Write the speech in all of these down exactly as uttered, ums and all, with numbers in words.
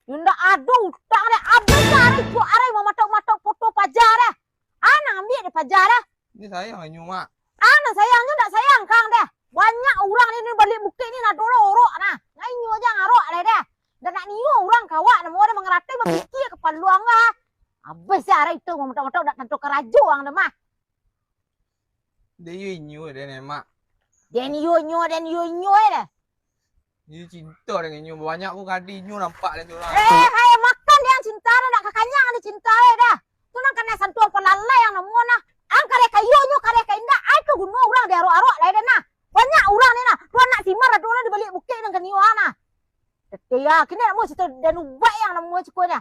Yo ndak ado utak deh. Abih ari, cuak ari mamatok-matok foto paja deh. Ana ambiak deh paja deh. Ni sayang inyo, Mak. Ana sayangnyo ndak sayang kang deh. Banyak urang ni, ni baliak bukik ni nado lo orok nah. Ngai inyo aja ngarok deh deh. Ndak nak nio urang kawak namo deh mangarati bapikia kapalo ang ah. Abih ari tu mamatok-matok ndak tantu karajo ang deh mah. Deh iyo inyo deh, Mak. Den iyo inyo, den iyo inyo deh. Iyo cinta dengan inyo, banyak pun kadi inyo nampak lain surang. Eh, hai makan deh ang cinta deh, nak kakanyang deh cinta eh dah. Tu nang kanai santuang palalai ang namo nah. Ang kareh ka iyo nyo, kareh ka indak, ai tu guno urang diarok-arok lai deh nah. Banyak urang ni nah, tu anak simar ado lah di baliak bukik nang kanio ang nah. Tete ya, kini namo cito dan ubai ang namo ciko nya.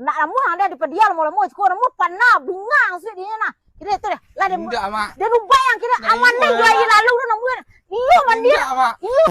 Nak lamo ang dah dipadial lamo-lamo ciko, namo panah bungang suik dia nah. Kini tu deh, lah dia Indak, Mak. Dan ubai ang kini Nah, aman iyo, dah dua hari Mak. Lalu tu namo. Iyo mandi. Indak, Mak. Iyo.